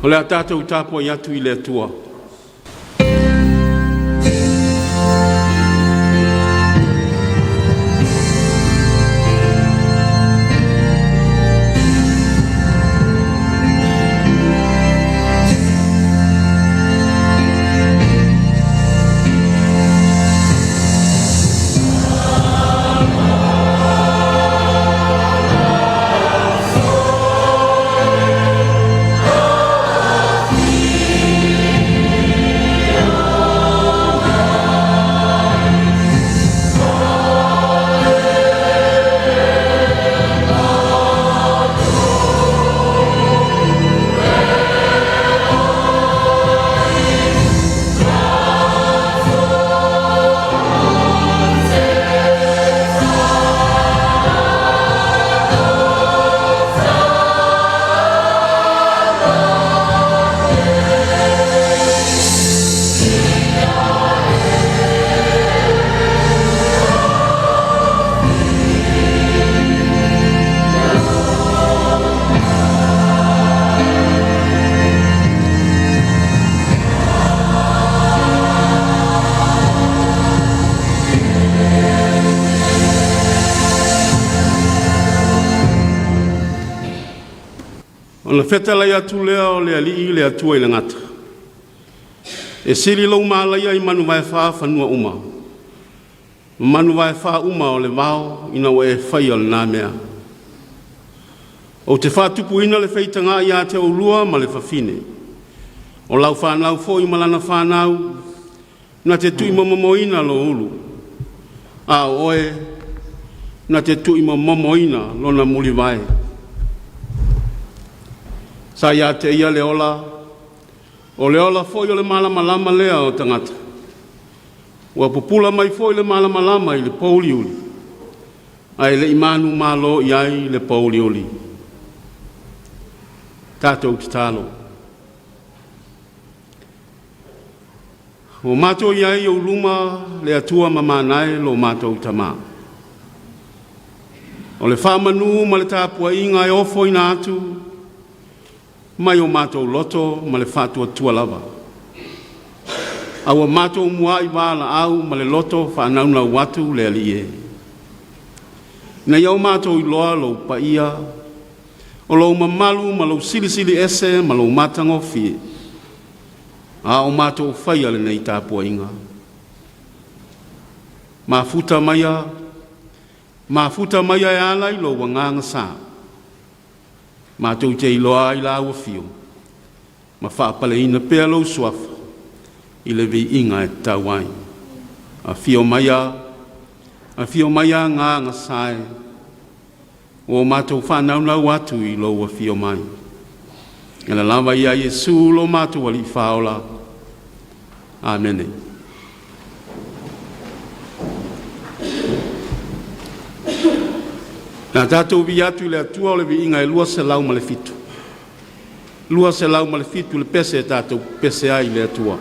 O le a tatou tapuai atu i le Atua. Ona fetalai atu lea o le Alii le Atua i le gata, e sili lou malaia i manumaefa fanua uma, ma manumaefa uma o le vao ina ua e faia lena mea. Ou te faatupuina le feitaga ia te oulua ma le fafine, o lau fanau foi ma lana fanau, na te tu'imomomoina lou ulu, a o oe na te tu'imomomoina lona mulivae.” Sa ia te Ia le ola, o le ola foi o le malamalama lea o tagata. Ua pupula mai foi le malamalama i le pouliuli, ae le i manumalo i ai le pouliuli. Tatou tatalo. Ua matou i ai i ou luma le Atua mamana e lo matou Tama. O le faamanu ma le tapuaiga e ofoina atu mai o matou loto ma le faatuatua lava, a ua matou muai valaau ma le loto faanaunau atu le Alii e, ina ia o matou iloa lou paia, o lou mamalu ma lou silisili ese ma lou matagofie, a o matou faia lenei tapuaiga. Mafuta maia, mafuta maia e ala i lou agaga sa, matou te iloa ai lau afio ma faapaleina pea lou suafa i le viiga e tatau ai. Afio maia, afio maia Agaga Sa e, ua o matou faanaunau atu i lou afio mai. E ala lava ia Iesu lo matou Alii Faaola. Amene. Na tatou viia atu i le Atua o le viiga e 207. 207 le pese tatou pese ai i le Atua.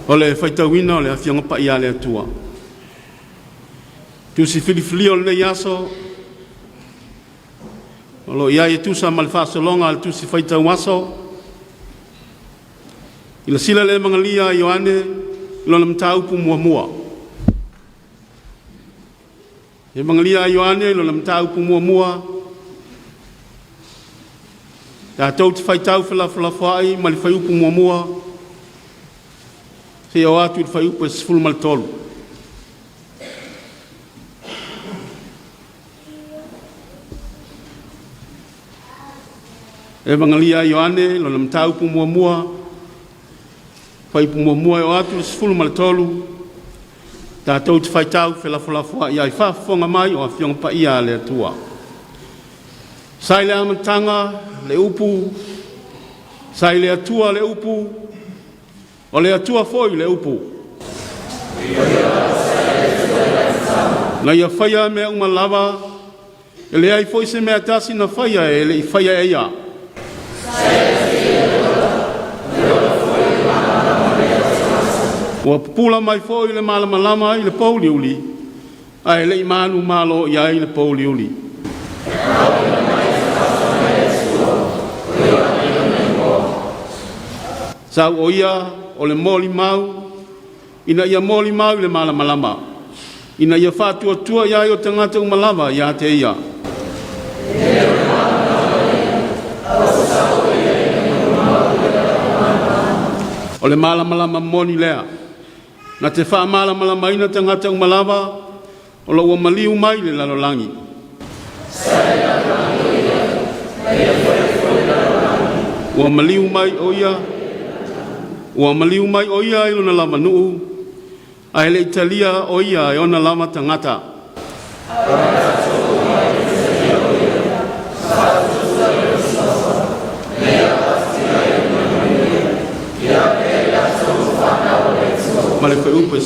O le faitauina o le Afioga Paia a le Atua. Tusi filifilia o lenei aso o lo o i ai e tusa ma le faasologa o le Tusi Faitau Aso. Silasila le Emagelia e Ioane i lona mataupu muamua. Emagelia e Ioane lona mataupu muamua, tatou te faitau felafolafoai mai le fuaiupu 1 seia oo atu i le fuaiupu e 13. Evagalia a Ioane lona Mataupu muamua, fuaiupu 1 e oo atu i le 13, tatou te faitau felafolafoai ai, faafofoga mai o Afioga Paia a le Atua. Sa i le amataga le Upu, sa i le Atua le Upu, o le Atua foi le Upu. Na Ia faia mea uma lava, e leai foi se mea e tasi na faia e le i faia e Ia. Ua pupula mai foi le malamalama i le pouliuli, ae le i manumalo i ai le pouliuli. Sau o Ia o le molimau ina ia molimau i le malamalama, ina ia faatuatua i ai o tagata uma lava ia te Ia. O le malamalama moni lea, na te faamalamalamaina tagata uma lava o lo o ua maliu mai i le lalolagi. Ua maliu mai o Ia, ua maliu mai o Ia i lona lava nuu, ae le i talia o Ia e ona lava tagata. Ma le fuaiupu e 13.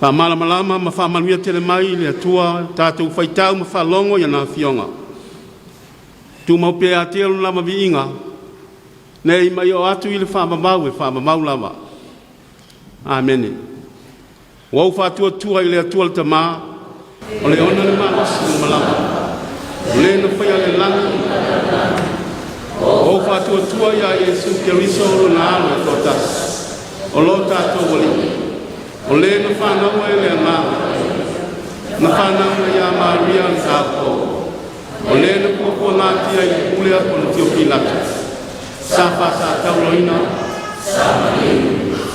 Faamalamalama ma faamanuia tele mai le Atua tatou faitau ma faalogo i ana Afioga. Tumau pea ia te Ia Lona lava viiga, nei ma ia oo atu i le faavavau e faavavau lava. Amene. Ua ou faatuatua i le Atua le Tama, o le ona le malosi uma lava, o Le na faia le lagi. Ua ou faatuatua ia Iesu Keriso o Lona Alo e toatasi, o lo tatou Alii, o Le na fanau mai e le Agaga, na fanau mai ia Maria le Taupou, o Le na puapuagatia i le pule a Ponitio Pilato, sa faasatauaina,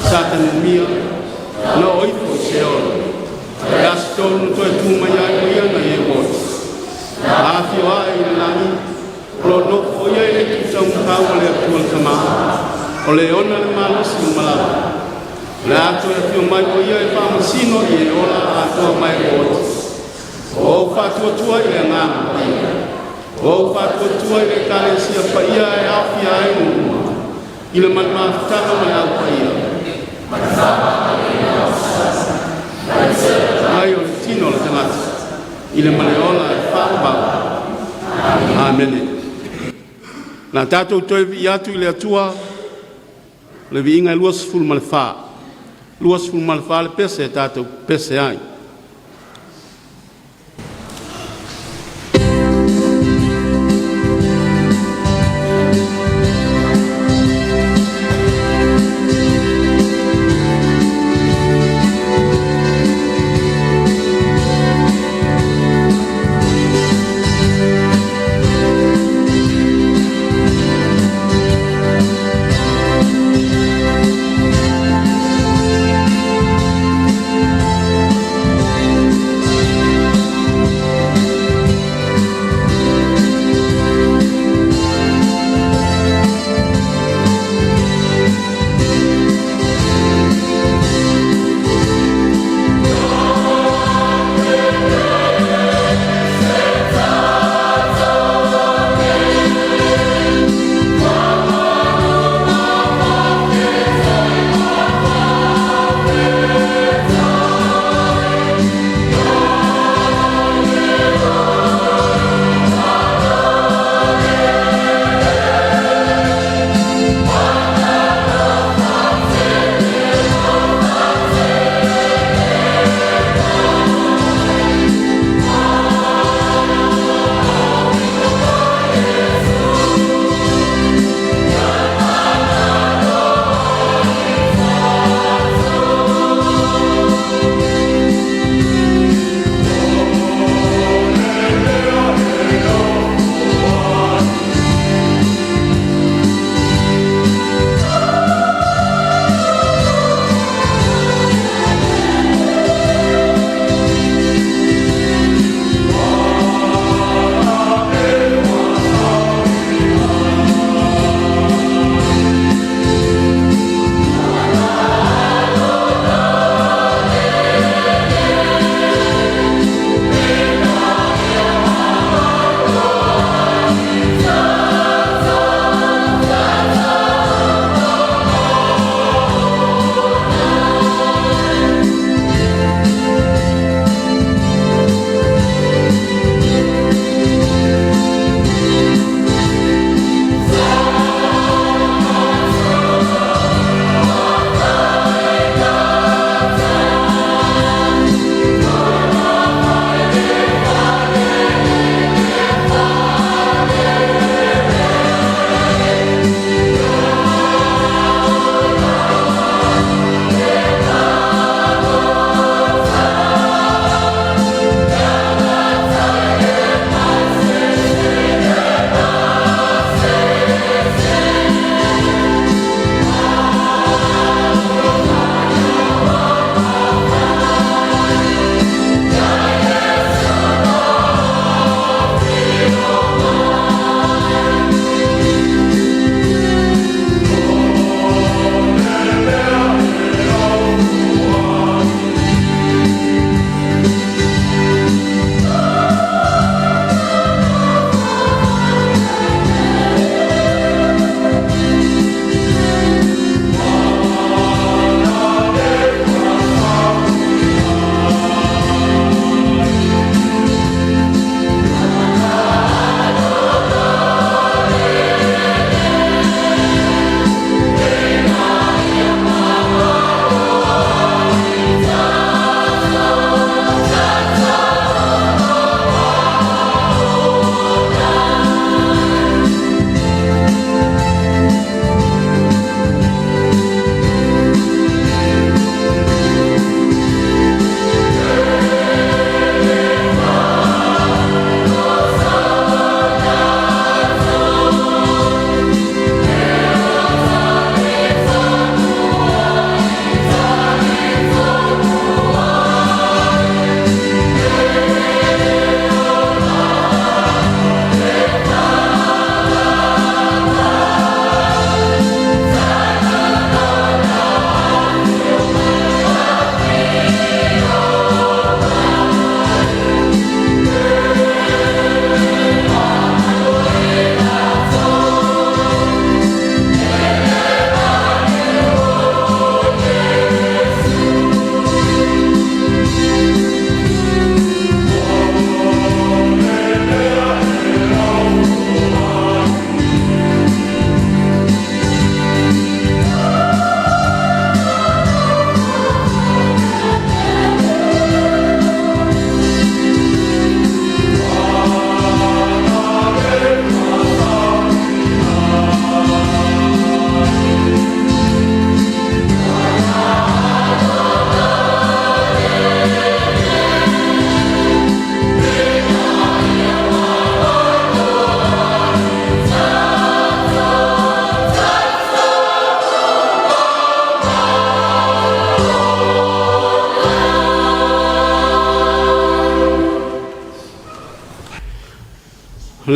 sa tanumia, na oo ifo i Seoli, le Aso Tolu na toe tu mai ai o Ia nai e ua oti, na afio ae i le lagi, o lo o nofo o Ia i le itu taumatau a le Atua le Tama, o le ona le malosi uma lava. O le a toe afio mai o Ia e faamasino i e ola atoa mai e oti. Ua ou faatuatua i le Agaga Paia. Ua ou faatuatua i le Ekalesia Paia e aofia ai nuu uma, i le mafutaga ma le Au Paia, mai o le tino o le tagata, i le maleola e faavavau. Amene. Na tatou toe viia atu i le Atua, le viiga e 24. 24 le pese e tatou pese ai.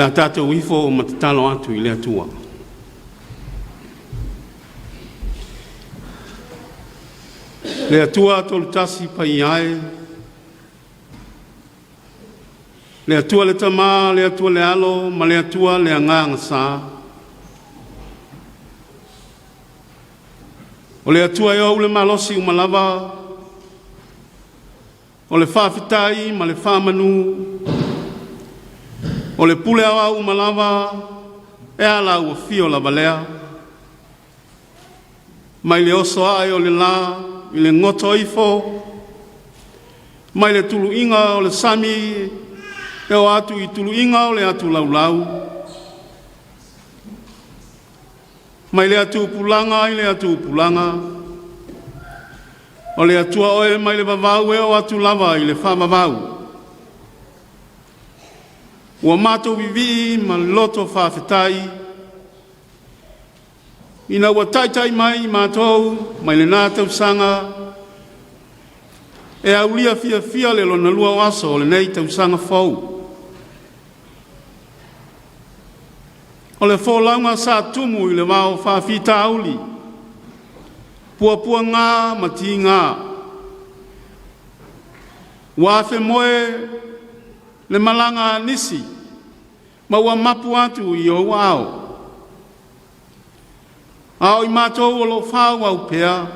O le a tatou ifo ma tatalo atu i le Atua. Le Atua Tolutasi Paia e, le Atua le Tama, le Atua le Alo ma le Atua le Agaga Sa, o le Atua e ou le malosi uma lava, o le faafetai ma le faamanu, o le pule aoao uma lava e ala ua fio lava lea, mai le oso ae o le la i le goto ifo, mai le tuluiga o le sami e oo atu i tuluiga o le atu laulau, mai lea tupulaga i lea tupulaga, o le Atua oe mai le vavau e oo atu lava i le faavavau. Ua matou vivii ma le loto faafetai ina ua taitai mai i matou mai lena tausaga e aulia fiafia le lona lua o aso o lenei tausaga fou. O le folauga sa tumu i le va o faafitauli, puapuaga ma tiga, ua afemoe le malaga a nisi ma ua mapu atu i ou aao. A o i matou o lo o faaauau pea,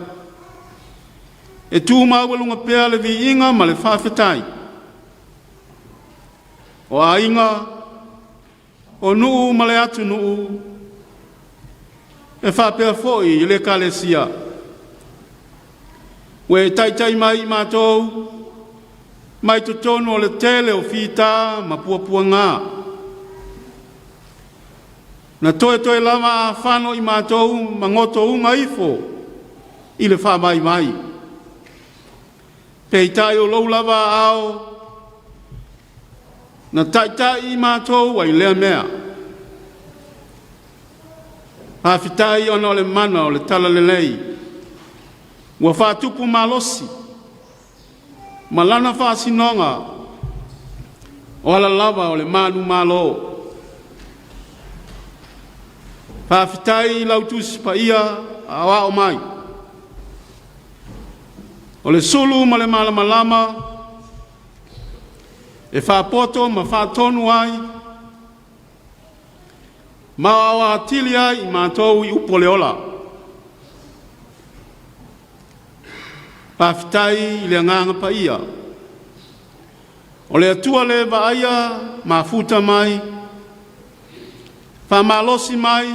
e tu maualuga pea le viiga ma le faafetai. O aiga, o nuu ma le atunuu, e faapea foi i le Ekalesia, ua e taitai mai i matou mai totonu o le tele o fita ma puapuaga. Na toetoe lava a fano i matou ma gotouga ifo i le faavaivai. Peitai o lou lava aao na taitai i matou ai lea mea. Faafetai ona o le mana o le Talalelei ua faatupu malosi ma lana faasinoga o ala lava o le manumalo. Faafetai i lau Tusi Paia Aoao mai, o le sulu ma le malamalama e faapoto ma faatonu ai ma aoao atili ai i matou i upu o le ola. Faafetai i le Agaga Paia, o le Atua le vaaia mafuta mai, faamalosi mai,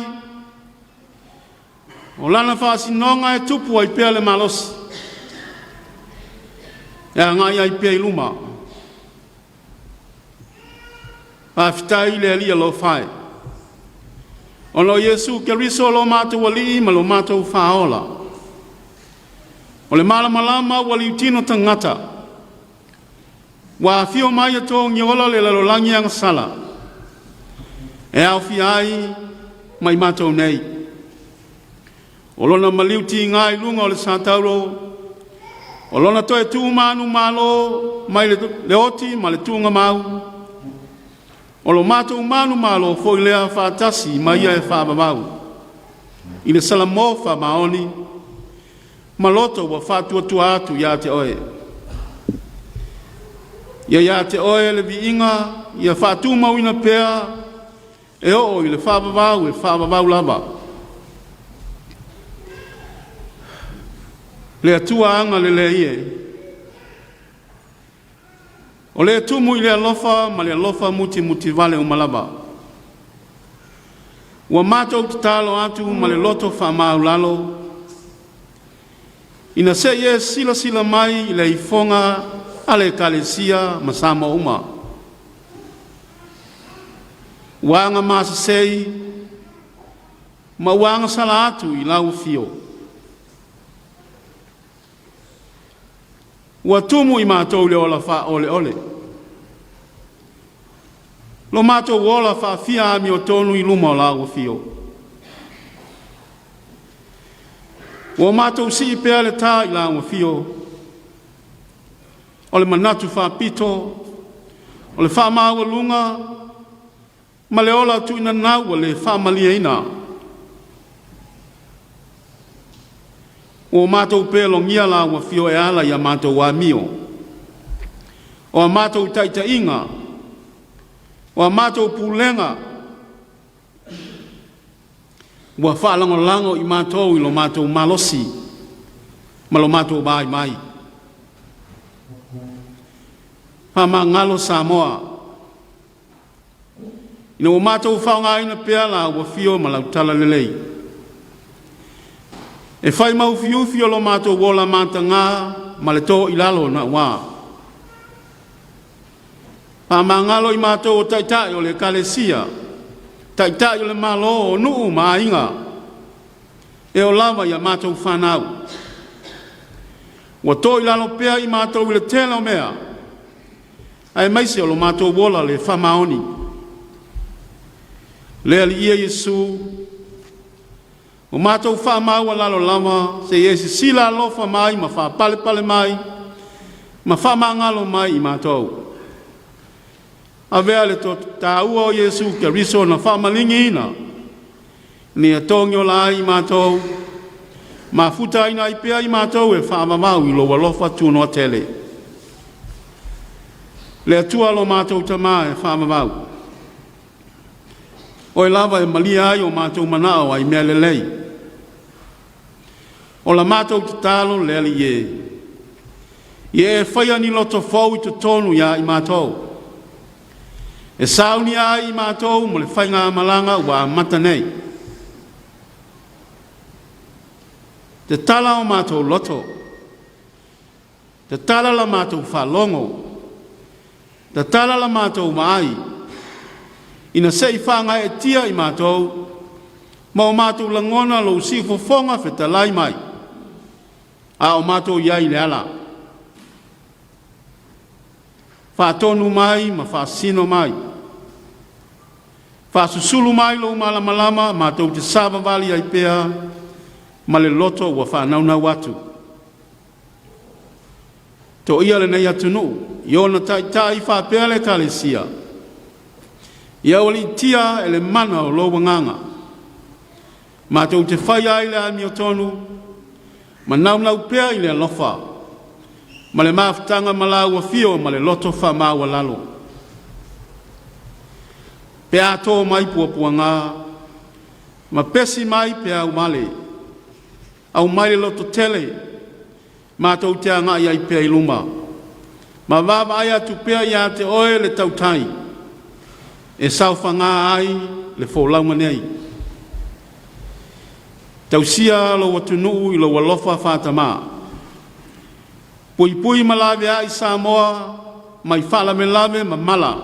o lana faasinoga e tupu ai pea le malosi, e agai ai pea i luma. Faafetai i le Alii alofa e, ona o Iesu Keriso lo matou Alii ma lo matou Faaola, o le malamalama ua liutino tagata, ua afio mai e togiola le lalolagi agasala, e aofia ai ma i matou nei. O lona maliu tiga i luga o le satauro, o lona toe tu manumalo mai le oti ma le tuugamau, o lo matou manumalo foi lea faatasi ma ia e faavavau, i le salamo faamaoni ma loto ua faatuatua atu ia te oe. Ia ia te oe le viiga, ia faatumauina pea e oo i le faavavau e faavavau lava. Le Atua agalelei e, o le tumu i le alofa ma le alofa mutimutivale uma lava. Ua matou tatalo atu ma le loto faamaualalo, ina se i e silasila mai i le ifoga a le Ekalesia ma Samoa uma. Ua agamasesei ma ua agasala atu i lau afio. Ua tumu i matou le ola faaoleole. Lo matou ola faafia amiotonu i luma o lau afio. Ua matou sii pea le tā i lau afio, o le manatu faapito, o le faamaualuga. ma le ola tuuinanau ua le faamalieina. Ua matou pelogia lau afio e ala i a matou amio, o a matou taitaiga, o a matou pulega, ua faalagolago i matou i lo matou malosi ma lo matou vaivai. Faamagalo Samoa, ina ua matou faaaogaina pea lau afio ma lau talalelei e fai ma ufiufi o lo matou ola mataga ma le to i lalo naua. Faamagalo i matou o Taitai o le Ekalesia, Taitai o le Malo, o nuu ma aiga, e oo lava ia matou fanau. Ua to i lalo pea i matou i le tele o mea, aemaise o lo matou ola le faamaoni. Le Alii e Iesu, ua matou faamaualalo lava seia e sisila alofa mai ma faapalepale mai ma faamagalo mai i matou. Avea le toto taua o Iesu Keriso na faamaligiina, ina ia togi ola ai i matou, mafutaina ai pea i matou e faavavau i lou alofa tunoa tele. Le Atua lo matou Tama e faavavau, Oe lava e malie ai o matou manao ai mea lelei. O la matou tatalo le Alii e, ia e faia ni loto fou i totonu ia i matou, e saunia ai i matou mo le faigamalaga ua amata nei. Tatala o matou loto, tatala la matou faalogo, tatala la matou vaai, ina se i faagaeetia i matou, ma o matou lagona lou siufofoga fetalai mai, a o matou i ai i le ala. Faatonu mai ma faasino mai, faasusulu mai lou malamalama matou te savavali ai pea ma le loto ua faanaunau atu. Toia lenei atunuu i ona taitai faapea le Ekalesia, ia aualiitia e le mana o lou agaga, matou te faia ai le amiotonu, ma naunau pea i le alofa, ma le mafutaga ma lau afio ma le loto faamaualalo. Pe a to mai puapuaga, ma pesi mai peauvale, aumai le lototele, matou te agai ai pea i luma, ma vaavaai atu pea ia te Oe le tautai, e saofaga ai le folauga nei. Tausia lou atunuu i lou alofa faatamā. Puipui ma laveai Samoa mai faalavelave ma mala,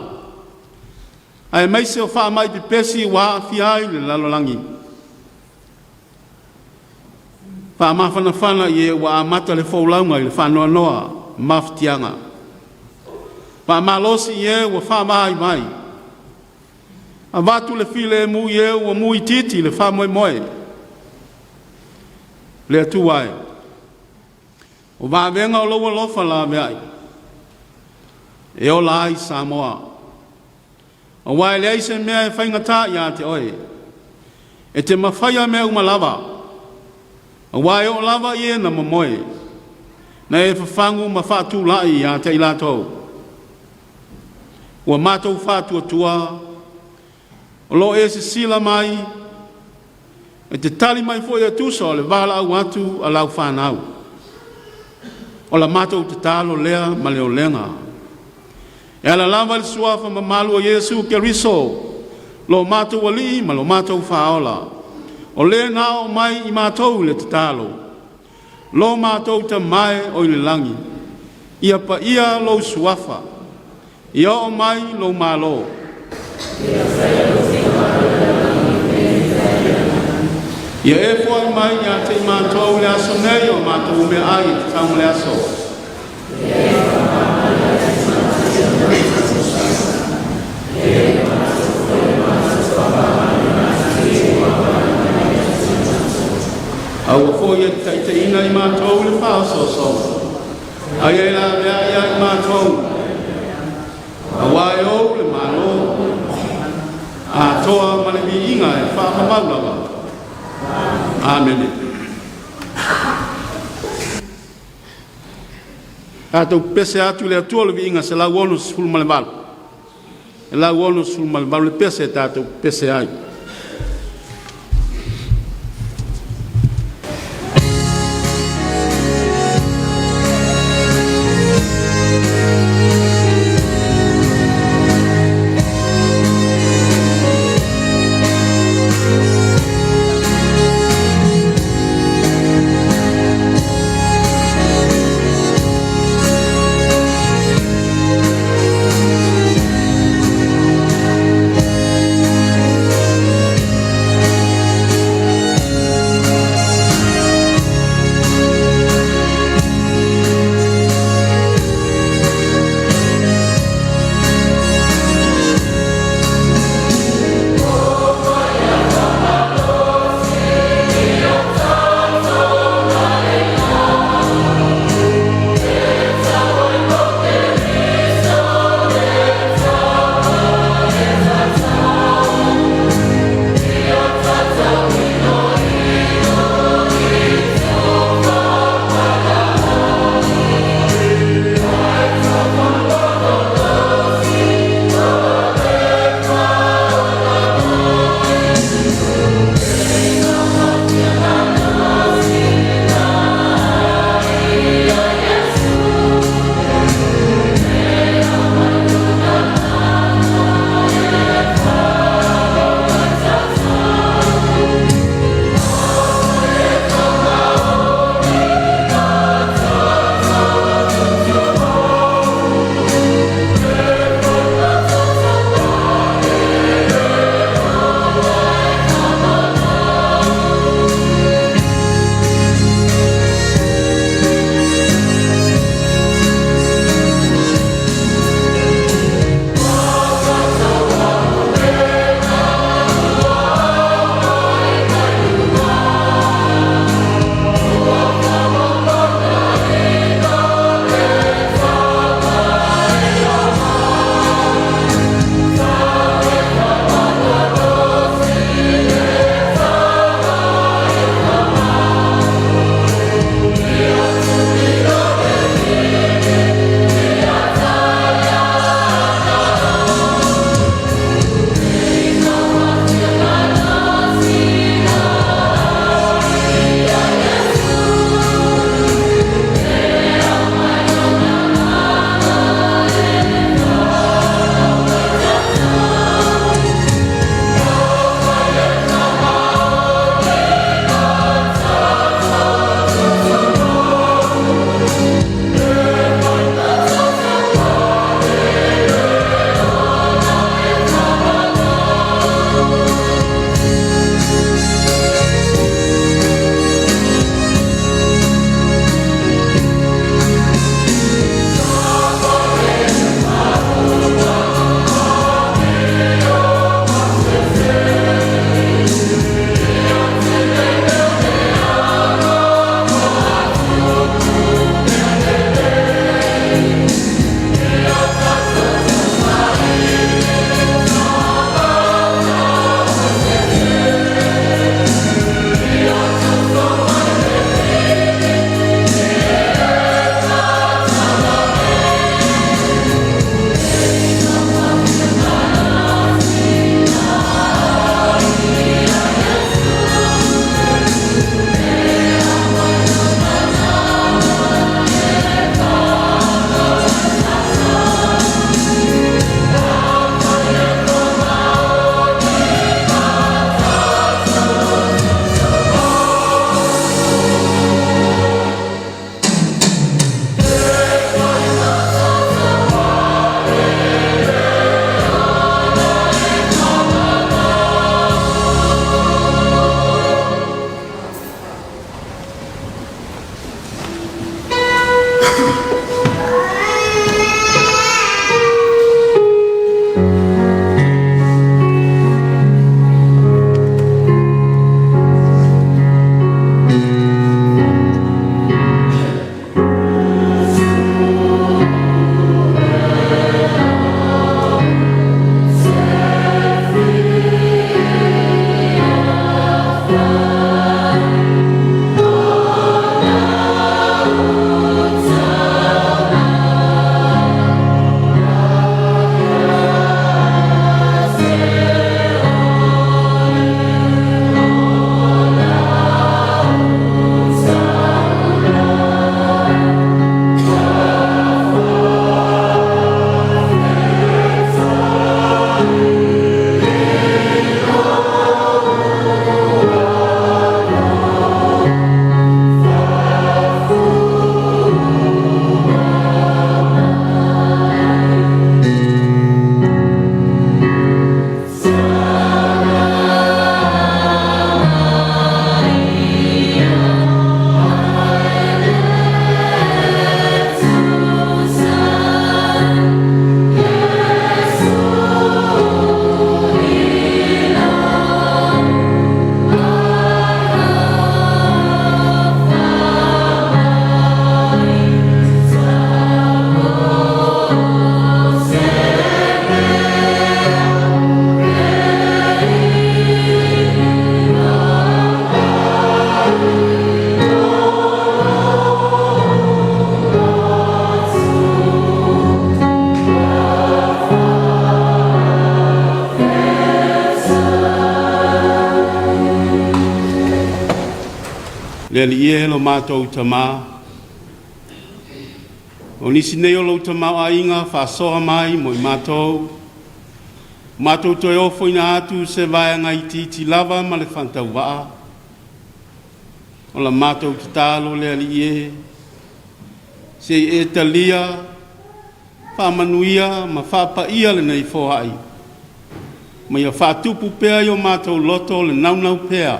aemaise o faamai pepesi ua aafia ai le lalolagi. Faamafanafana i e ua amata le folauga i le faanoanoa mafatiaga. Faamalosi i e ua faavaivai. Avatu le filemu i e ua muitiiti le faamoemoe. Le Atua e, o vavega o lou alofa laveai, e ola ai Samoa. Aua e leai se mea e faigata ia te oe, e te mafaia mea uma lava, aua e oo lava i e na momoe, na e fafagu ma faatulai ia te i latou. Ua matou faatuatua, o lo o e sisila mai, e te tali mai foi e tusa o le valaau atu a lau fanau. O la matou tatalo lea ma le olega. E ala lava i le suafa mamalu o Iesu Keriso, lo matou alii ma lo matou faaola, o le na oo mai i matou i le tatalo, lo matou Tama e o i le lagi, ia paia lou suafa, ia oo mai lou Malo. Ia e foai mai ia te i matou i le aso nei o matou meaai e tatau ma le aso. Aua foi e te taitaiina i matou i le faaosoosoga, a ia e laveai ia i matou, aua e ou le Malo. atoa ma le viiga e faavavau lava. Amene. Tatou pese atu i le Atua le viiga 168, 168 le pese tatou pepese ai. Le Alii e lo matou Tamā, o nisi nei o lou tamaoaiga faasoa mai mo i matou, matou toe ofoina atu se vaega itiiti lava ma le faatauvaa. O la matou tatalo le Alii e, se i e talia, faamanuia ma faapaia lenei foai, ma ia faatupu pea i o matou loto le naunau pea,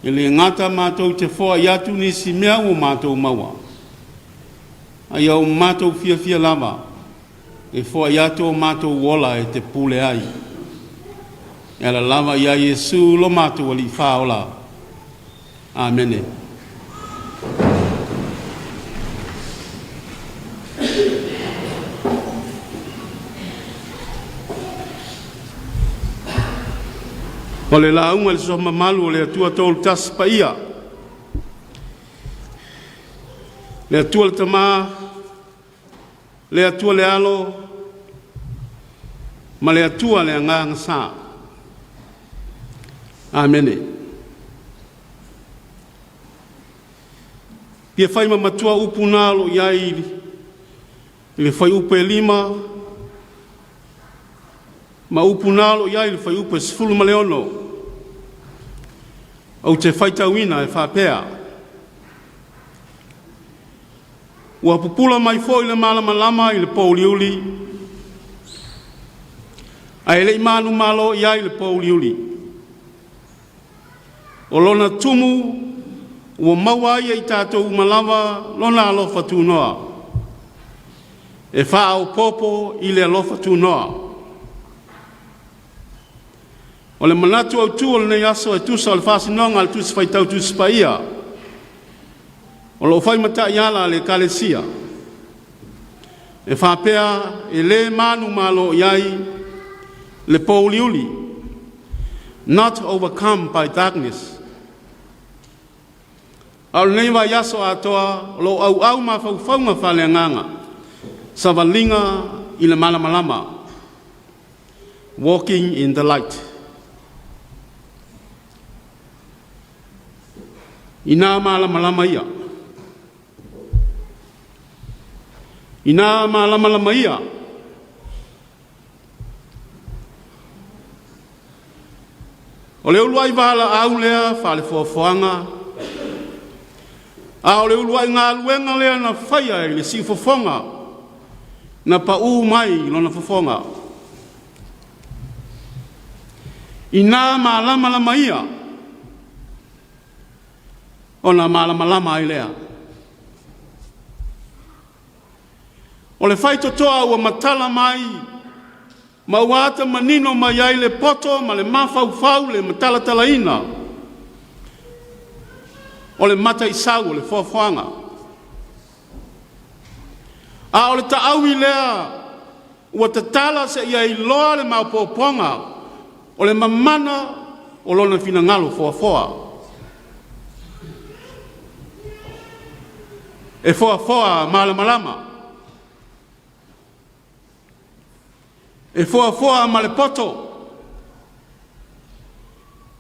e le gata matou te foai atu nisi mea ua matou maua, a ia o matou fiafia lava e foai atu o matou ola e te pule ai. E ala lava ia Iesu lo matou Alii Faaola. Amene. O le lauga i le suafa mamalu o le Atua Toulu Tasi Paia, le Atua le Tama, le Atua le Alo, ma le Atua le Agaga Sa. Amene. Fia fai ma matua upu na o lo o i ai i le fuaiupu e 5 ma upu na o lo o i ai i le fuaiupu e 16. Ou te faitauina e faapea: Ua pupula mai foi le malamalama i le pouliuli, ae le i manumalo i ai le pouliuli. O lona tumu ua maua ai e i tatou uma lava lona alofa tunoa, e faaopoopo i le alofa tunoa. O le manatu autu o lenei aso e tusa o le faasinoga a le Tusi Faitau Tusi Paia o lo o fai ma taiala a le Ekalesia, e faapea e le manumalo i ai le pouliuli, not overcome by darkness. A o lenei vaiaso atoa o lo o auau mafaufauga faaleagaga, savaliga i le malamalama, walking in the light. Ina malamalama ia, ina malamalama ia, o le uluai valaau lea faalefoafoaga, a o le uluai galuega lea na faia i le siufofoga na paū mai i lona fofoga. Ina malamalama ia, ona malamalama ai lea. O le faitotoa ua matala mai ma ua ata manino mai ai le poto ma le mafaufau le matalatalaina o le mataisau o le foafoaga. A o le taaui lea ua tatala seia iloa le maopoopoga o le mamana o lona finagalo foafoa. E foafoa malamalama, e foafoa ma le poto,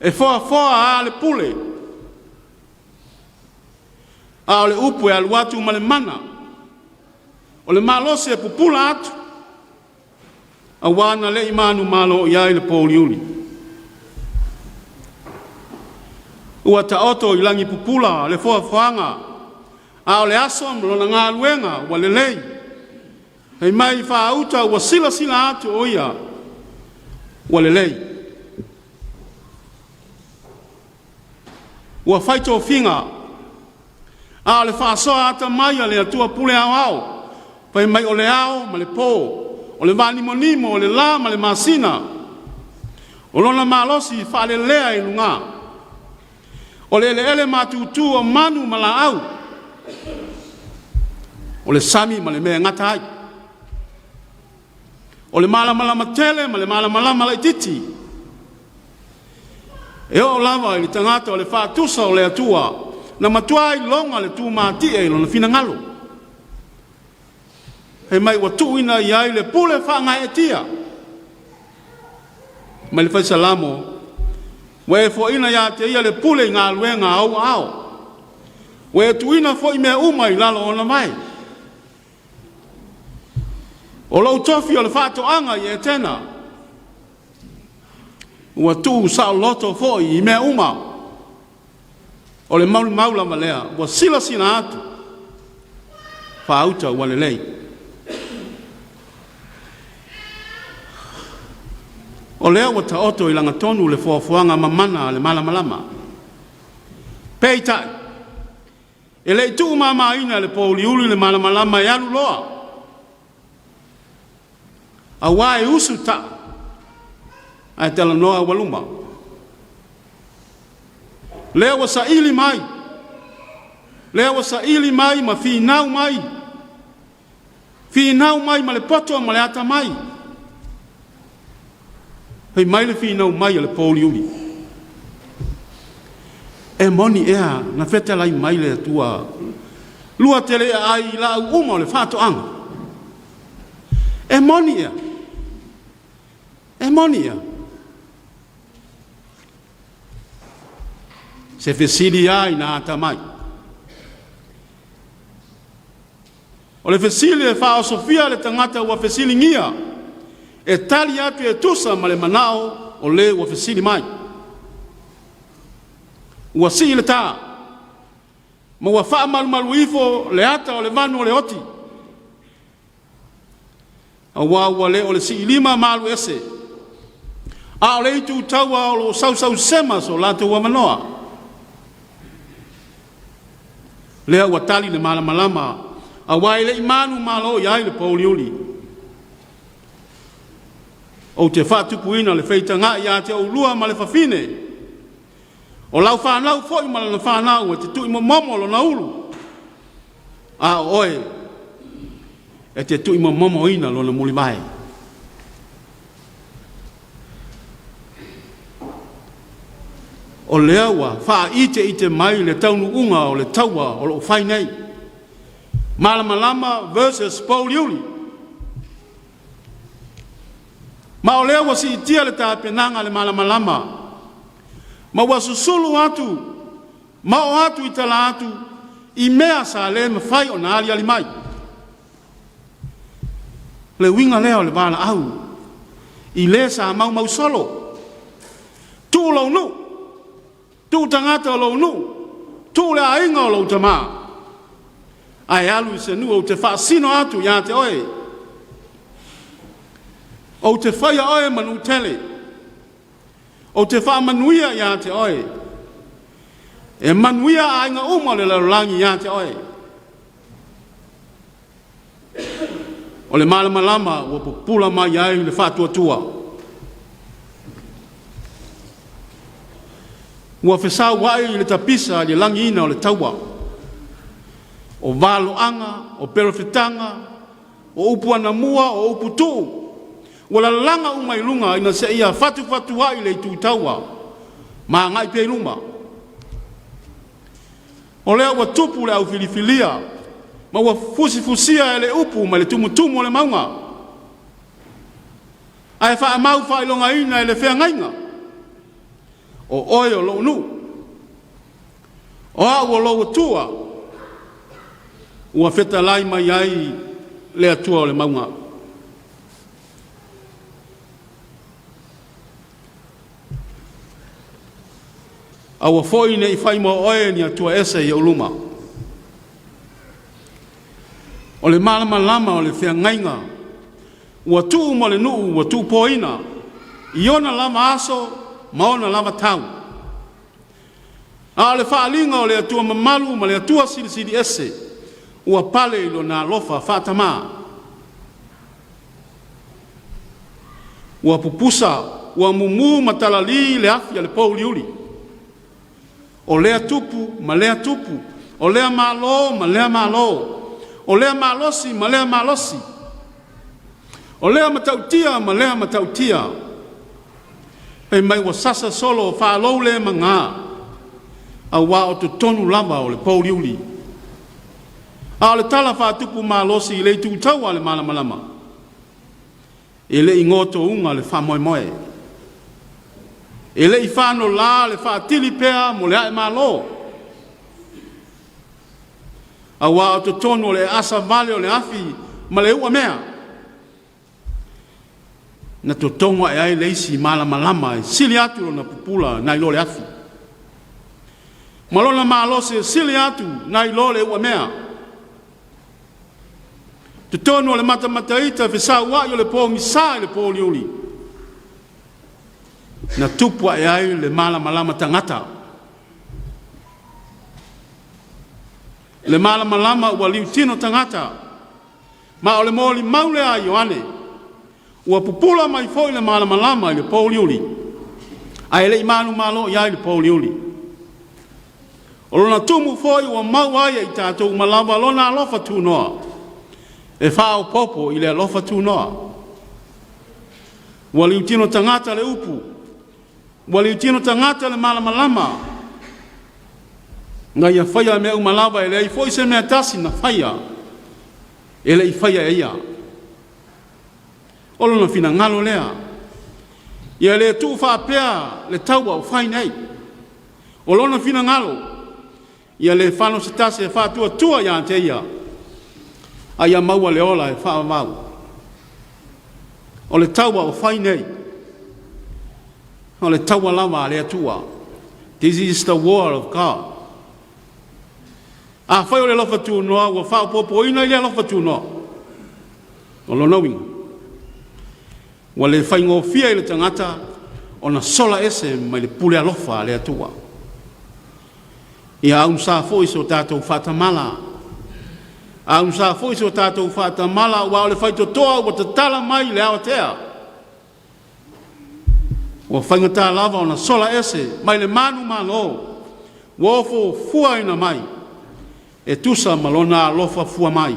e foafoa a le pule, a o le upu e alu atu ma le mana, o le malosi e pupula atu, auā na le i manumalo i ai le pouliuli. Ua taoto i lagi pupula le foafoaga, a o le aso ma lona galuega ua lelei. Fai mai faauta ua silasila atu o ia ua lelei. Ua fai tofiga, a o le faasoa atamai a le Atua pule aoao, fai mai o le ao ma le pō, o le vanimonimo o le lā ma le masina, o lona malosi faalelea i luga, o le eleele matutu o manu ma laau, o le sami ma le mea e gata ai, o le malamalama tele ma le malamalama laititi, e oo lava i le tagata o le faatusa o le Atua, na matua iloga le tumatie i lona finagalo. Fai mai ua tuuina i ai le pule faagaeetia. Mai le Fai Salamo, ua e foaina ia te ia le pule i galuega a ou aao. Ua e tuuina foi mea uma i lalo o ona vae. O lou tofi o le faatoaga i Etena, ua tuu saoloto foi i mea uma. O le maumau lava lea, ua silasila atu, faauta ua lelei. O lea ua taoto i lagatonu le foafoaga mamana a le malamalama. Peitai, e le i tuumamaina e le pouliuli le malamalama e alu loa, auā e usu ta'a ae talanoa aualuma. Lea ua saili mai, lea ua saili mai ma finau mai, finau mai ma le poto ma le atamai. Fai mai le finau mai a le pouliuli. E moni ea na fetalai mai le Atua lua te le aai i laau uma o le faatoaga. E moni ea? E moni ea? Se fesili a ina atamai. O le fesili e faaosofia le tagata ua fesiligia e tali atu e tusa ma le manao o le ua fesili mai. Ua sii le tā, ma ua faamalumalu ifo le ata o le vanu o le oti, auā ua le o le siilima ma alu ese, a o le itu taua o lo o sausausema so latou avanoa. Lea ua tali le malamalama, auā e le i manumalo i ai le pouliuli. Ou te faatupuina le feitaga'i ia te oulua ma le fafine, o lau fanau foi ma lana fanau e te tu'imomomo lona ulu, a o oe e te tu'imomomoina lona mulivae. O lea ua faaiteite mai le taunuuga o le taua o lo o fai nei. Malamalama versus pouliuli. Ma o lea ua siitia le tapenaga a le malamalama, ma ua susulu atu ma oo atu i tala atu i mea sa le mafai ona aliali mai. O le uiga lea o le valaau i le sa maumau solo, tuu lou nuu, tuu tagata o lou nuu, tuu le aiga o lou tamā, ae alu i se nuu ou te faasino atu ia te oe. Ou te faia oe ma nuu tele, ou te faamanuia ia te oe, e manuia aiga uma o le lalolagi ia te oe. O le malamalama ua pupula mai ai le faatuatua. Ua fesauai i le tapisa i le lagiina o le taua. O valoaga, o perofetaga, o upu anamua, o upu tuu, ua lalaga uma i luga ina seia fatufatuai le itu taua ma agai pea i luma. O lea ua tupu le aufilifilia ma ua fusifusia e le upu mai le tumutumu o le mauga, ae faamau faailogaina e le feagaiga, O oe o lou nuu, o au o lou Atua, ua fetalai mai ai le Atua o le mauga. Aua foi ne i fai mo oe ni atua ese i ou luma. O le malamalama o le feagaiga ua tuu ma le nuu ua tuupoina i ona lava aso ma ona lava tau. A o le faaaliga o le Atua mamalu ma le Atua silisili ese ua pale i lona alofa faatamā. Ua pupusa, ua mumu ma talalī le afi a le pouliuli. O lea tupu ma lea tupu, o lea Malo ma lea Malo, o lea malosi ma lea malosi, o lea matautia ma lea matautia. Fai mai ua sasa solo faalou le magā, auā o totonu lava o le pouliuli. A o le tala faatupu malosi i le itu taua a le malamalama, e le i gotouga le faamoemoe. E le i fanolā le faatili pea mo le ae malo. Auā o totonu o le aasa vale o le afi ma le uamea, na totogo ae ai le isi malamalama e sili atu lona pupula nai lo le afi, ma lona malosi e sili atu nai lo le uamea. Totonu o le matamata ita fesauai o le pogisa i le pouliuli, na tupu ae ai le malamalama tagata. Le malamalama ua liutino tagata, ma o le molimau lea a Ioane, ua pupula mai foi le malamalama i le pouliuli, ae le i manumalo i ai le pouliuli. O lona tumu foi ua maua ai e i tatou uma lava lona alofa tunoa, e faaopoopo i le alofa tunoa. Ua liutino tagata le upu, ua liutino tagata le malamalama, na ia faia mea uma lava e leai foi se mea tasi na faia, e le i faia e ia. O lona finagalo lea, ia le tuu faapea le taua o fai nei. O lona finagalo, ia le fano se tasi e faatuatua ia te ia, a ia maua le ola e faavavau. O le taua o fai nei, o le taua lava a le Atua. This is the war of God. Afai o le alofa tunoa ua faaopoopoina i le alofa tunoa, o lona uiga, ua le faigofie i le tagata ona sola ese mai le pule alofa a le Atua. Ia augusā foi so tatou faatamala. Augusā foi so tatou faatamala, aua o le faitotoa ua tatala mai i le aotea. Ua faigata lava ona sola ese mai le manumalo ua ofofuaina mai e tusa ma lona alofa fua mai.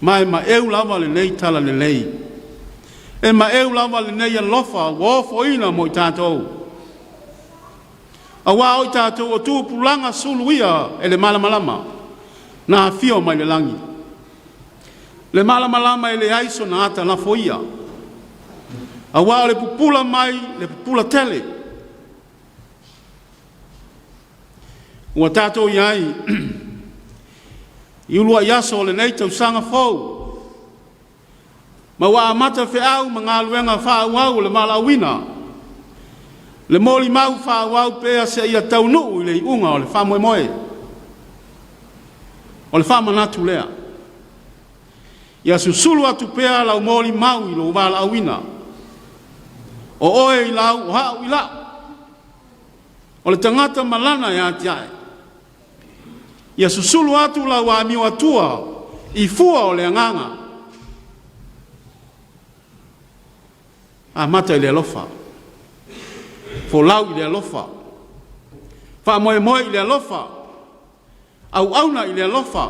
Ma e maeu lava lenei talalelei. E maeu lava lenei alofa ua ofoina mo i tatou. Auā o i tatou o tupulaga suluia e le malamalama na afio mai le lagi. Le malamalama e leai sona ata lafoia. Auā o le pupula mai le pupula tele. Ua tatou i ai i uluai aso o lenei tausaga fou, ma ua amata feau ma galuega faaauau o le valaauina, le molimau faaauau pea seia taunuu i le iuga o le faamoemoe. O le faamanatu lea, ia susulu atu pea lau molimau i lou valaauina. O oe i lau, o au i lau. O le tagata ma lana e atiae. Ia susulu atu lau amio atua i fua o le agaga. Amata i le alofa, folau i le alofa, faamoemoe i le alofa, auauna i le alofa,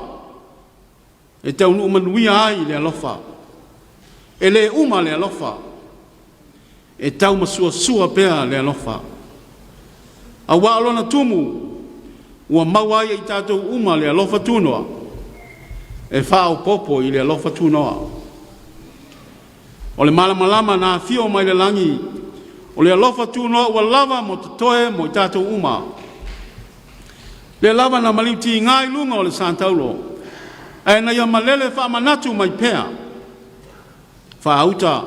e taunuu manuia ai i le alofa. E le uma le alofa, e taumasuasua pea le alofa. Auā o lona tumu ua maua ai e i tatou uma le alofa tunoa, e faaopoopo i le alofa tunoa. O le malamalama na afio mai le lagi, o le alofa tunoa ua lava mo totoe mo i tatou uma. Lea lava na maliutiga i luga o le satauro, ae na ia malele faamanatu mai pea, faauta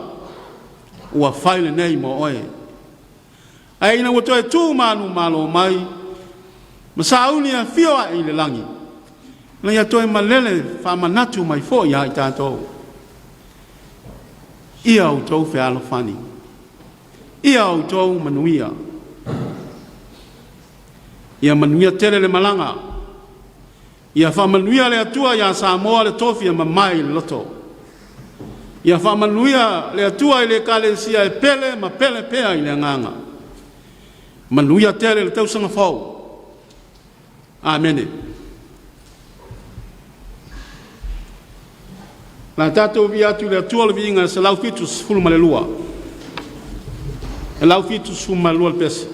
ua fai lenei mo oe. Ae ina ua toe tu manumalo mai, ma sauni afio ae i le lagi, na ia toe malele faamanatu mai foi ia i tatou. Ia outou fealofani, ia outou manuia. Ia manuia tele le malaga. Ia faamanuia le Atua iā Samoa le tofi e mamae i le loto. Ia faamanuia le Atua i le Ekalesia e pele ma pele pea i le agaga. Manuia tele le tausaga fou. Amene. O le a tatou viia atu i le Atua le viiga e 172. 172 le pese.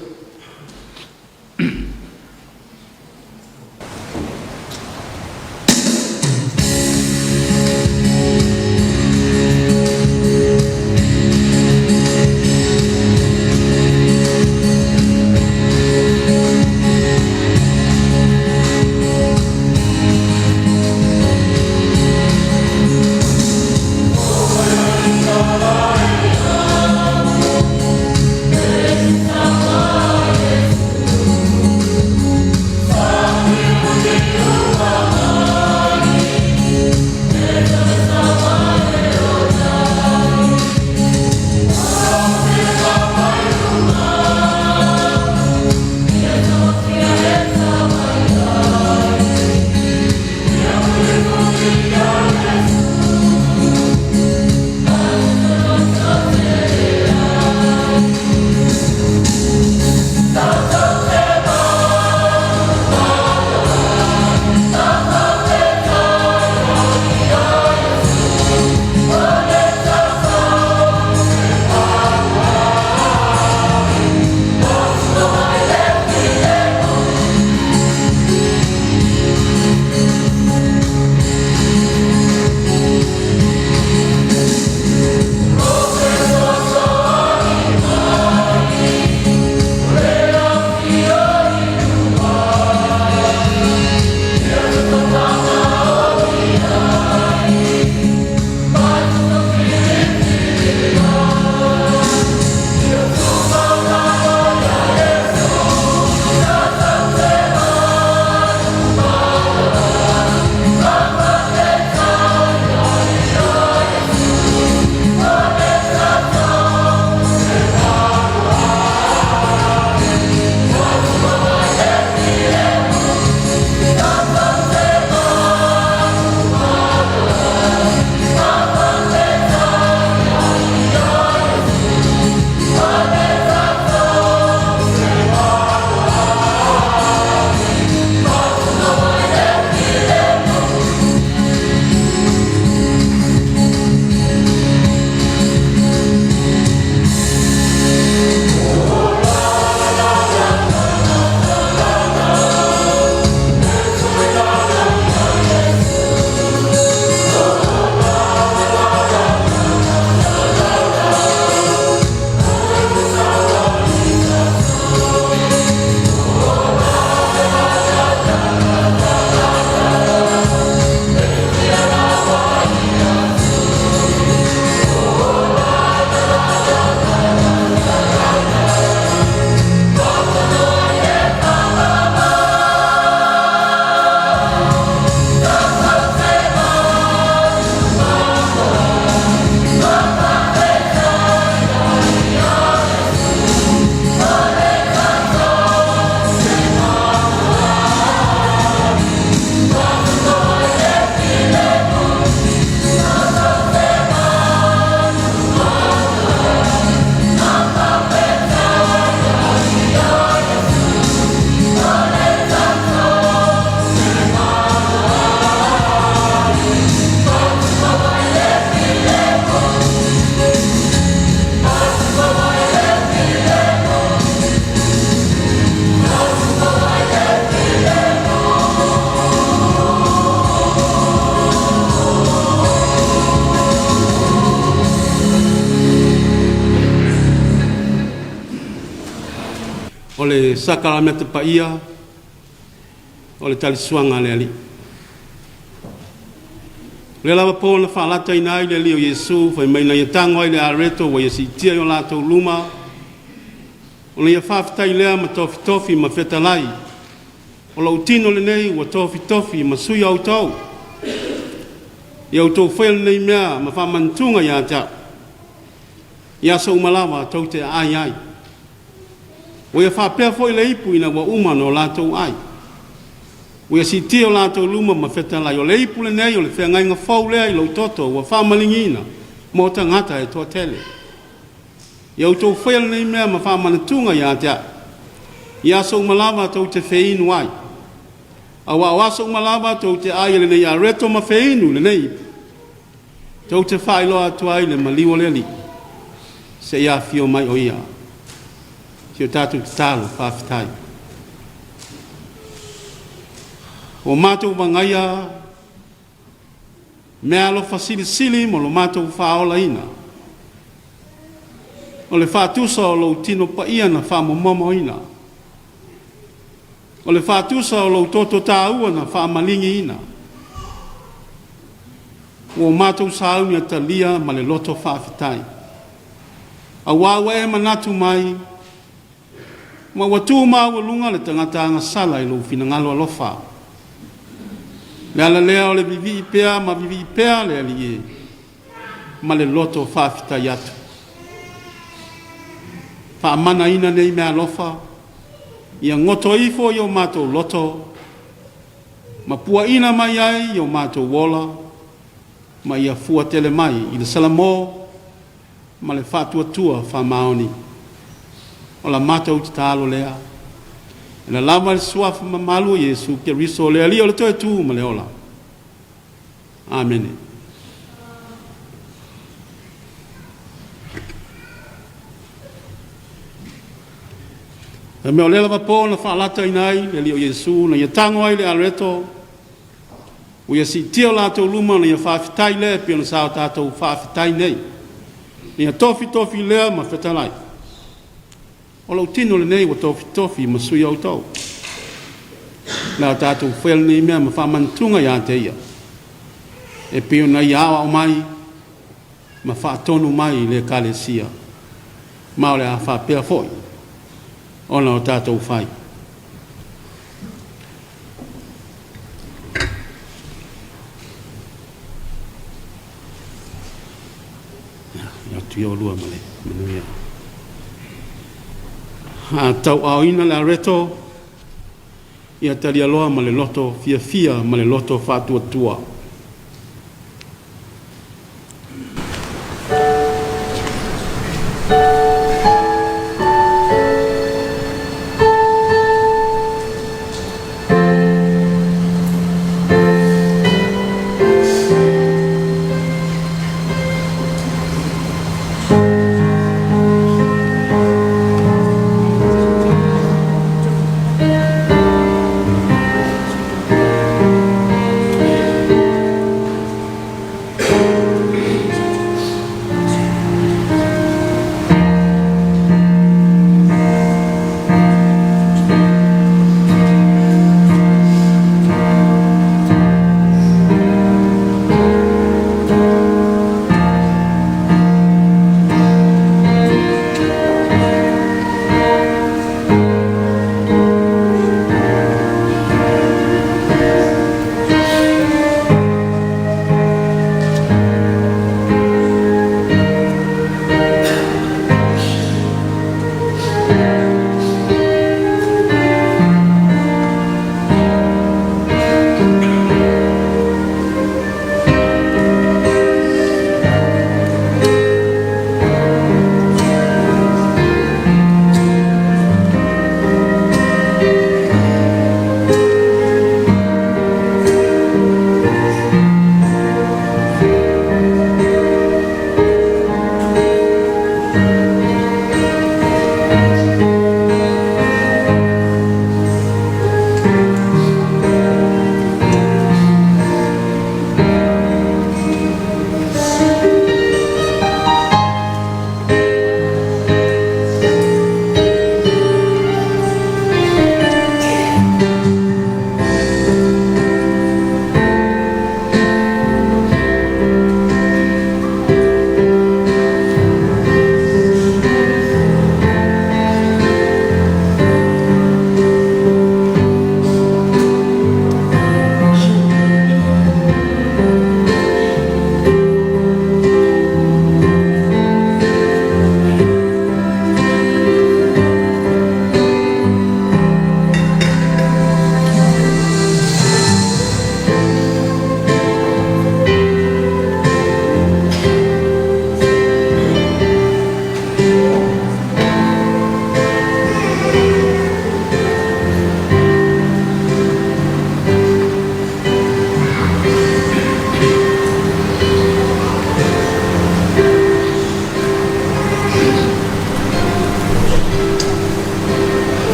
le sakalameta paia o le talisuaga a le Alii. O lea lava po na faalataina ai le Alii o Iesu fai mai na ia tago ai le areto ua ia siitia i o latou luma, ona ia faafetai lea ma tofitofi ma fetalai, o lou tino lenei ua tofitofi ma sui o outou. Ia outou faia lenei mea ma faamanatuga ia te au, i aso uma lava tou te aai ai. Ua ia faapea foi le ipu ina ua uma ona o latou ai. Ua ia siitia o latou luma ma fetalai, o le ipu lenei o le feagaiga fou lea i lou toto ua faamaligiina mo tagata e toatele. Ia outou faia lenei mea ma faamanatuga ia te au, i aso uma lava tou te feinu ai. Aua o aso uma lava tou te ai i lenei areto ma feinu i lenei ipu, tou te faailoa atu ai le maliu o le Alii, seia afio mai o ia. Si o tatou tatalo faafetai. Ua matou magaia meaalofa silisili mo lo matou faaolaina. O le faatusa o lou tino paia na faamomomoina. O le faatusa o lou toto taua na faamaligiina. Ua matou sauni e talia ma le loto faafetai. Auā ua e manatu mai, ma ua tu maualuga le tagata agasala i lou finagalo alofa. Le ala lea o le vivii pea ma vivii pea le Alii e, ma le loto faafetai atu. Faamanaina nei meaalofa, ia goto ifo i o matou loto, ma puaina mai ai i o matou ola, ma ia fua tele mai i le salamo ma le faatuatua faamaoni. O la matou tatalo lea, e lalava i le suafa mamalu o Iesu Keriso, le Alii o le toe tu ma le ola. Amene. E mea o lea lava po na faalataina ai le Alii o Iesu, na ia tago ai le areto, ua ia siitia o latou luma ona ia faafetai lea e pei ona sa o tatou faafetai nei. Ia tofitofi lea ma fetalai, o lou tino lenei ua tofitofi ma sui o outou. Le a tatou faia lenei mea ma faamanatuga ia te ia, e pei ona ia aoao mai ma faatonu mai i le Ekalesia, ma o le a faapea foi ona o tatou fai. Ia atu ia olua ma le manuia. A tauaaoina le areto, ia talialoa ma le loto fiafia ma le loto faatuatua.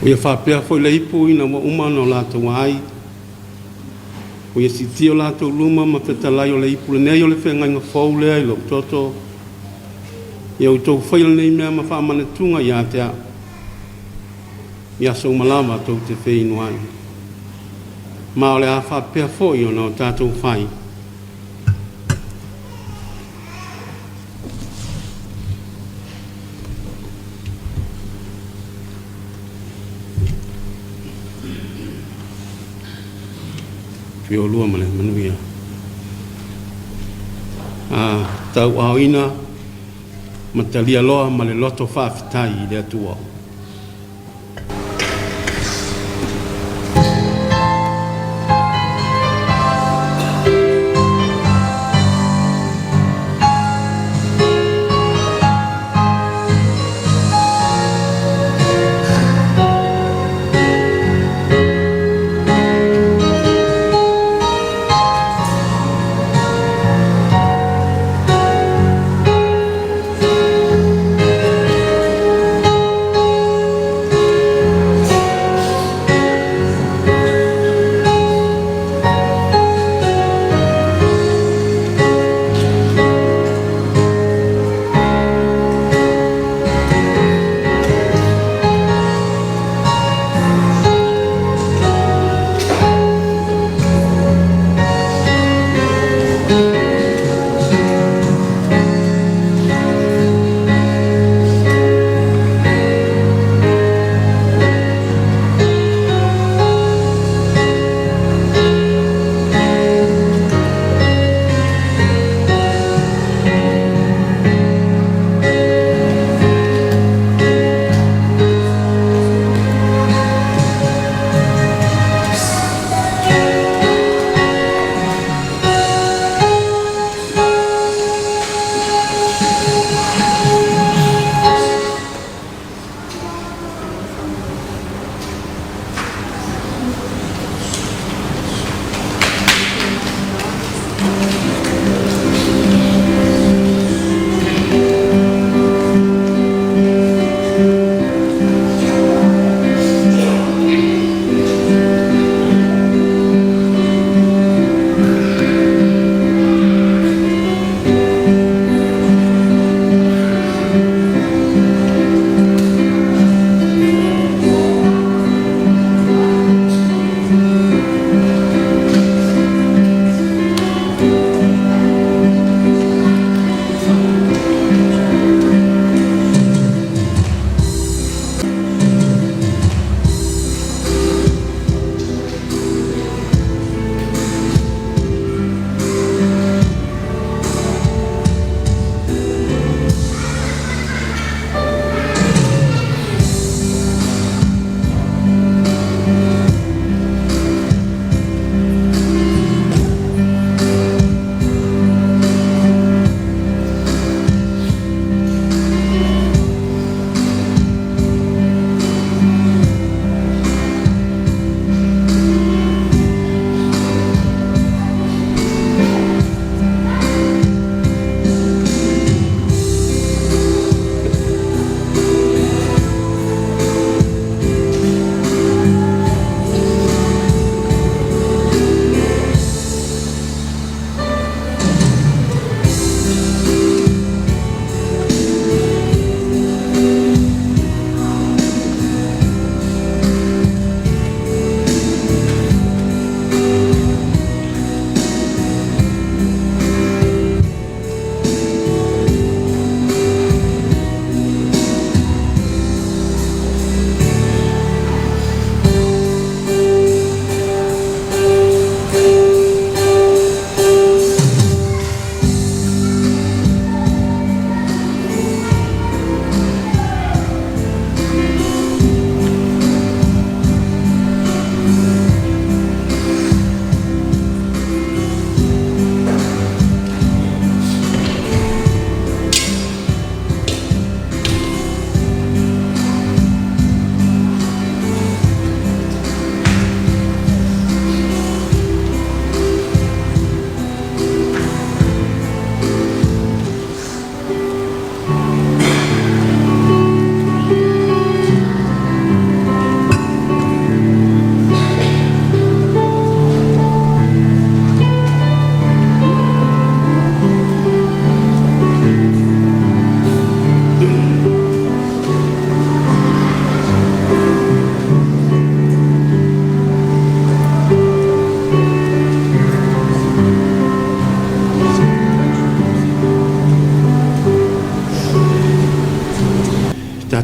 Ua ia faapea foi le ipu ina ua uma ona o latou ai, ua ia siitia o latou luma ma fetalai, o le ipu lenei o le feagaiga fou lea i lou toto. Ia outou faia lenei mea ma faamanatuga ia te a'u i aso uma lava tou te feinu ai. Ma o le a faapea foi ona o tatou fai. Fia ma le manuia. A tauaaoina ma talia loa ma le loto faafetai i le Atua.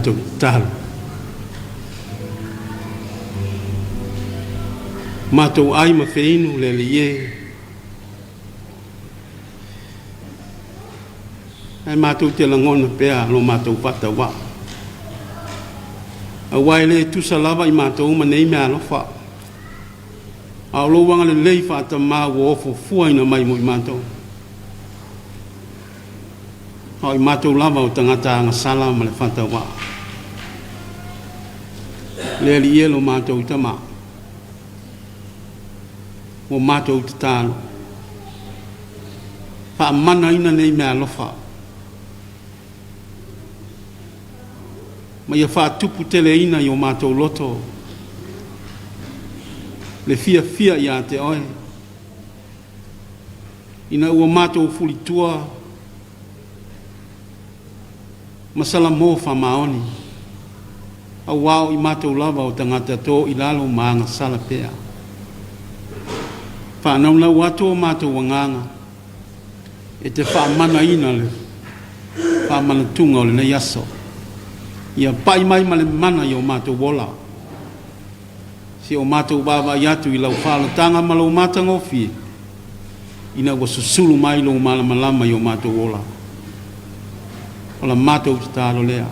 Tatou tatalo. Matou ai ma feinu le Alii e, ae matou te lagona pea lo matou faatauvaa, aua e le tusa lava i matou ma nei meaalofa, a o lou agalelei faatamā ua ofofuaina mai mo i matou. A o i matou lava o tagata agasala ma le faatauvaa. Le Alii e lo matou Tamā, ua matou tatalo, faamanaina nei meaalofa, ma ia faatuputeleina i o matou loto le fiafia ia te Oe, ina ua matou fulitua ma salamo faamaoni, auā o i matou lava o tagata to i lalo ma agasala pea. Faanaunau atu o matou agaga e te faamanaina le faamanatuga o lenei aso. Ia pai mai ma le mana i o matou ola, si o matou vaavaai atu i lau faaolataga ma lou matagofie, ina ua susulu mai lou malamalama i o matou ola. O la matou tatalo lea.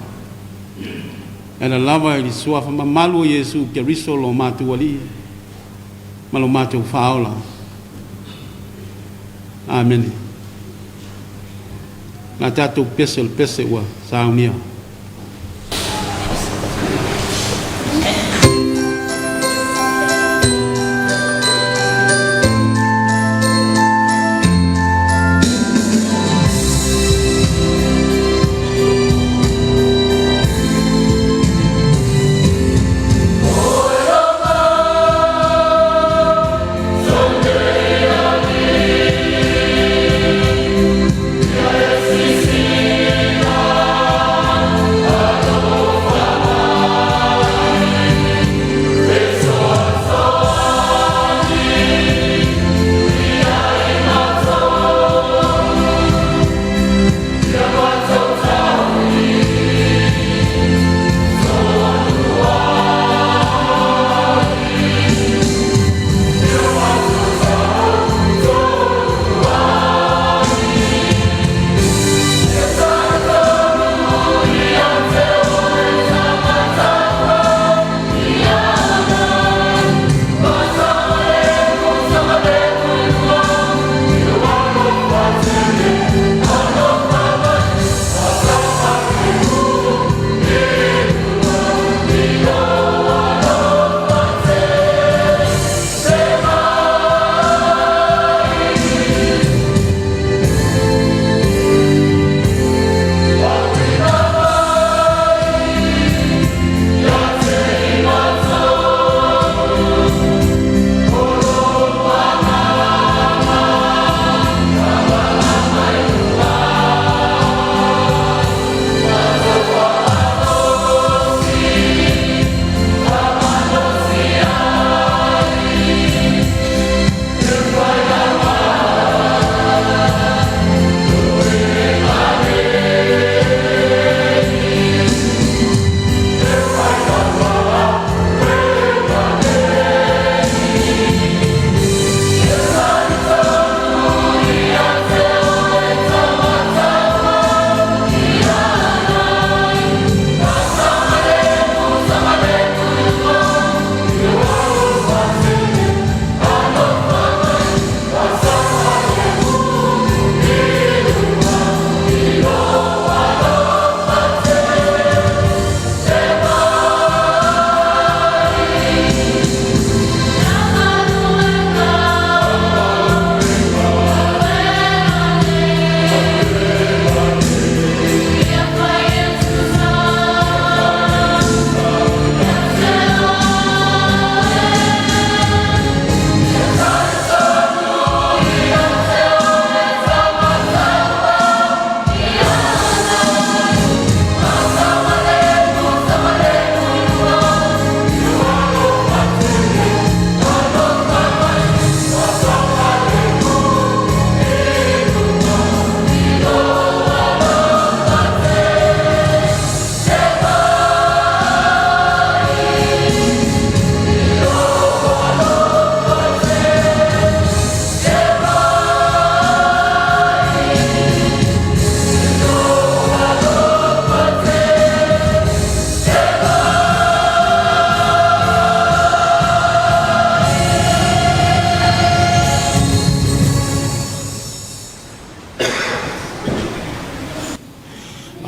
E ala lava i le suafa mamalu o Iesu Keriso lo matou Alii ma lo matou Faaola. Amene. La tatou pese o le pese ua saunia.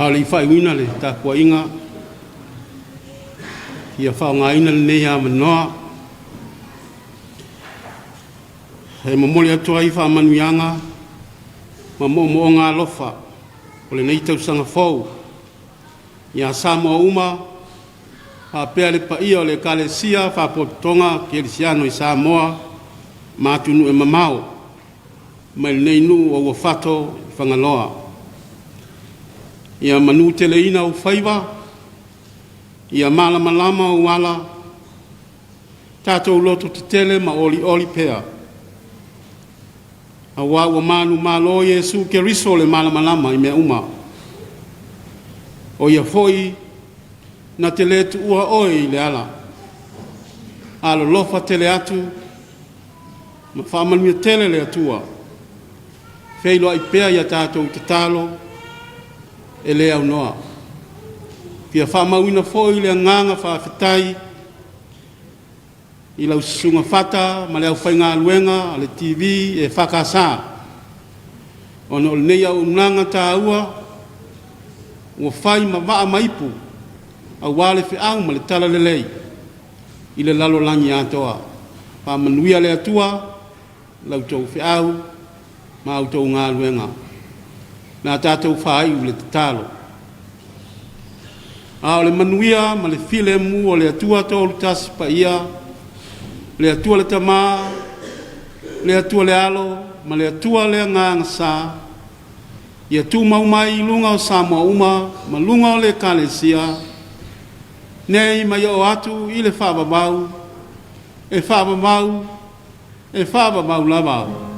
A o le i faaiuina le tapuaiga, ia faaaogaina lenei avanoa e momoli atu ai faamanuiaga ma moomooga alofa o lenei tausaga fou ia Samoa uma faapea le paia o le Ekalesia Faapotopotoga Kerisiano i Samoa ma atunuu e mamao mai lenei nuu o Uafato i Fagaloa. Ia manuteleina ou faiva, ia malamalama ou ala, tatou lototetele ma olioli pea, aua ua manumalo Iesu Keriso o le Malamalama i mea uma. O Ia foi na te le tuua oe i le ala, alolofa tele atu ma faamanuia tele le Atua. Feiloai pea ia tatou tatalo e le aunoa. Fia faamauina foi le agaga faafetai i lau Susuga Fata ma le aufaigaluega a le TV EFKS, ona o lenei auaunaga taua ua fai ma vaa ma ipu aua le feau ma le talalelei i le lalolagi atoa. Faamanuia le Atua i la outou feau ma a outou galuega. O le a tatou fāiu i le tatalo. A o le manuia ma le filemu o le Atua Toolutasi Paia, le Atua le Tama, le Atua le Alo ma le Atua le Agaga Sa, ia tumau mai i luga o Samoa uma ma luga o le Ekalesia, nei ma ia oo atu i le faavavau, e faavavau, e faavavau lava.